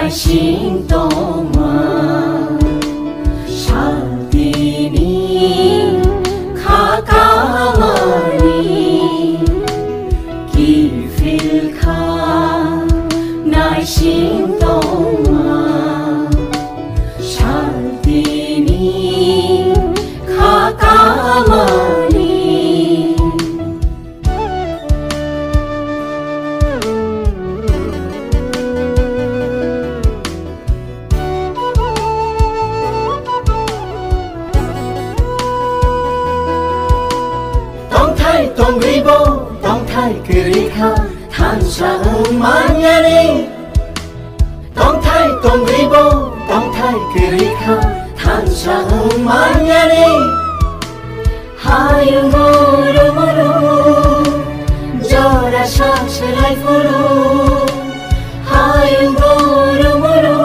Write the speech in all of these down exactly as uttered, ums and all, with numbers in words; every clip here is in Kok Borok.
Sing tongma, shaltini kha kamani kiphil kha, naising tongma, shaltini kha kamani. Tongthai tongribo, tongthai kwrwi kha, thansa wng manyani. Tongthai tongribo, tongthai kwrwi kha, thansa wng manyani. Hayung guru muru, jora sak selai phuru. Hayung guru muru,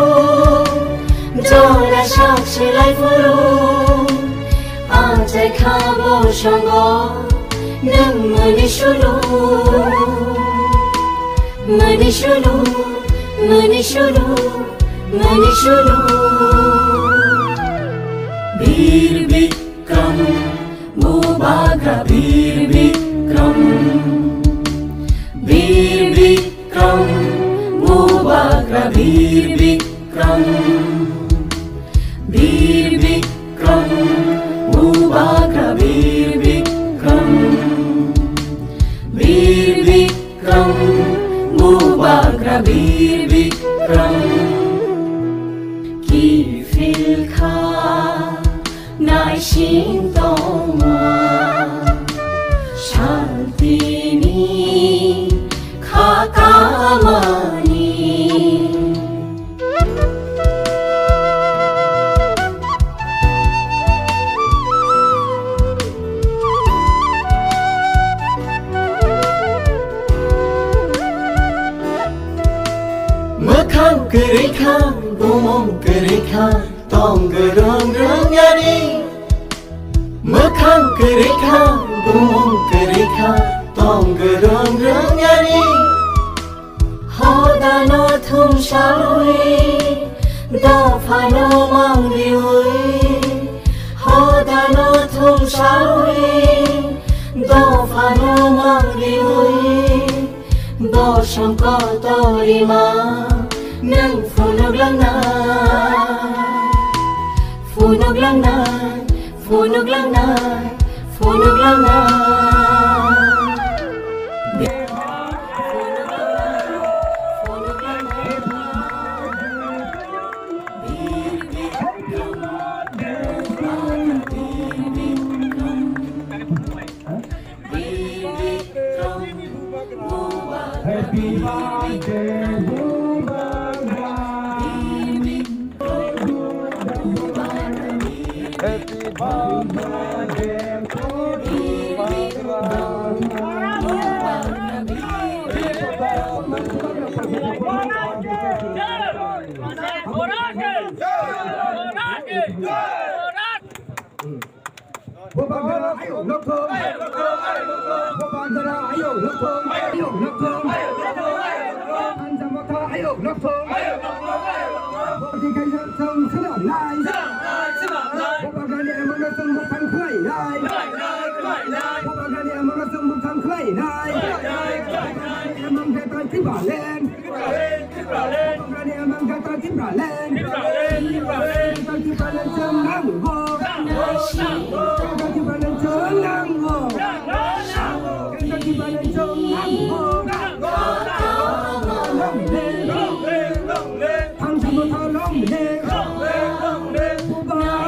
jora sak selai phuru. Achai kha bo songo, nwng mani sulu, mani sulu, mani sulu, mani sulu. Bir Bikram, Bubagra Bir Bikram, Bir Bikram, Bubagra Bir Bikram, Bir Bikram, Bubagra Bir Bikram, Bir Bikram, Bubagra Bir Bikram. Kiphil kha, naising tongma, shaltini kha kamani. Mwkhang kwrwi kha, bumung kwrwi kha, tong gwrwng rwng yani. Mwkhang kwrwi kha, bumung kwrwi kha, tong gwrwng rwng yani. Hodano thumsawi, dophano mangriwi. Hodano thumsawi, dophano mangriwi. Bosong kotorima, nwng phunuklangnai, phunuklangnai, phunuklangnai, phunuklangnai. Happy birthday, Bubagra. Happy birthday to Bubagra. Bubagra ayuk nokthung. Bubagra ayuk nokthung. Ayuk nokthung. Panja Motha ayuk nokthung. Bodi kaisa chwng swnamnai. Bubagrani emangno chwng bwkhang khlainai. Bubagrani emangno chwng bwkhang khlainai. Bubagrani emang betai Tipraland. Bubagrani emang betai Tipraland. Betai Tipraland chwng nango. Betai Tipraland chwng nango. Betai Tipraland chwng nango. Thansa Motha long live. Bubagra. Bubagra.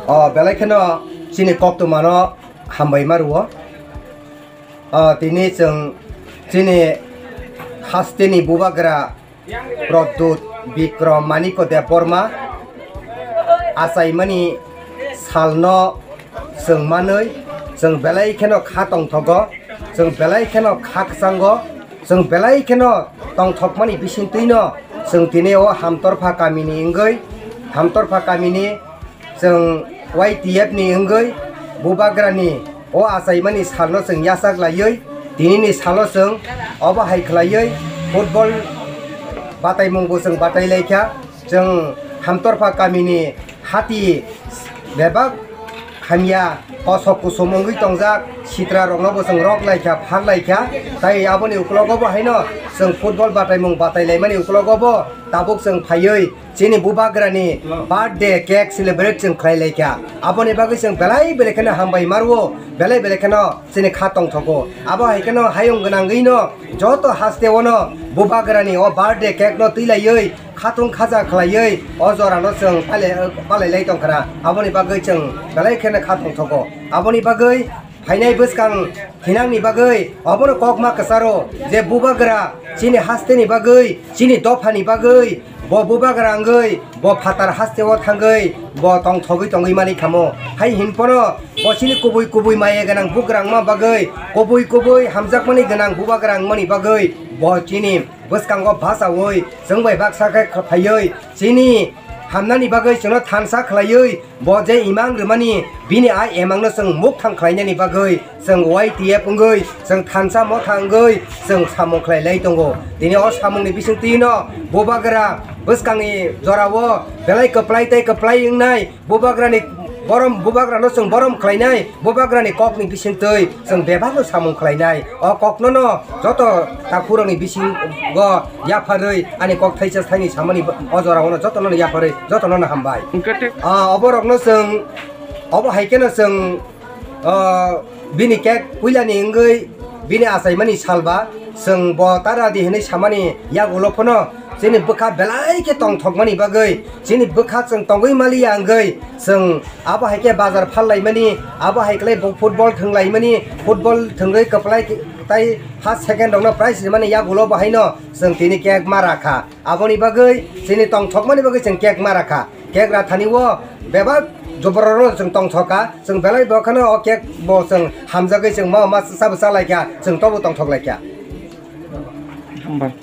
O belai kheno chini koktwmano hambai ma rwo. O tini chwng chini hasteni Bubagra Pradyut Bikram Manikya Debbarma achaimani salno chwng manwi chwng belai kheno kha tongthogo, chwng belai kheno kha kwchango, chwng belai kheno tongthokmani bisingtwino chwng tini o Hamtorpha kamini wngwi, Hamtorpha kamini chwng Y T F ni wngwi Bubagrani O achaimani salno chwng yachak laiwi, tinini salo chwng obo hai khlaiwi football bataimungbo chwng batai laikha. Chwng Hamtorpha kamini hati bebak hamya kosok kusom wngwi tongjak, sitra rokno bo chwng rok laikha, phar laikha. Tai aboni uklogo bo haino chwng football bataimung batai laimani uklogo bo tabuk chwng phaiwi chini bubagrani birthday cake celebrate chwng khlai laikha. Aboni bagwi chwng belai belai kheno hambai marwo, belai belai kheno chini kha tongthogo. Abo hai kheno hayung gwnangwino joto haste ono bubagrani o birthday cake no twi laiwi khatung khaja khlaiwi o jorano chwng palai, palai lai tongkhana. Aboni bagwi chwng belai kheno kha tongthogo. Aboni bagwi phainai bwskang thinangni bagwi obono kokma kwcharo je bubagra chini hasteni bagwi, chini dophani bagwi bo bubagra wngwi bo phatar hasteo thangwi bo tongthogwi tongwi mani khamo. Hai hinphano bo chini kubui kubui maya gwnang bugrangma bagwi, kubui kubui hamjakmani gwnang bubagra wngmani bagwi bo chini bwskango bachaui chwng bai baksa khe phaiwi chini hamnani bagwi chwngno thansa khlaiwi bo je imang rwmani bini a imangno chwng mukthang khlainani bagwi chwng Y T F wngwi chwng thansa motha wngwi chwng samung khlai lai tongo. Tini o samungni bisingtwino bubagra bwskangni jorao belai kwplai tei kwplai wngnai. Bubagrani borom, bubagrano chwng borom khlainai, bubagrani kokni bisingtwi chwng bebakno samung khlainai. O koknono joto takhurokni bisingo yapharwi ani kok thaisa thaini samani o jorao jotono yapharwi jotono hambai. Hwnkhe thik. Ah, oborokno chwng, obo hai kheno chwng, ah, bini cake puilani wngwi bini achaimani salba chwng bo tara di hwnwi samani yagulo phano chini bwkha belai khe tongthokmani bagwi, chini bwkha chwng tongwi maliya wngwi chwng abo hai khe bazar phallaimani, abo hai khlai bo football thwnglaimani, football thwngwi kwplai tei first second rokno prize rimani yagulo bo haino chwng tini cake ma rakha. Aboni bagwi chini tongthokmani bagwi chwng cake ma rakha. Cake rathani o bebak joborok chwng tongthoka, chwng belai bo kheno o cake bo chwng hamjagwi chwng ma ma sabo chalaikha, chwng tobo tongthok laikha. Hambai.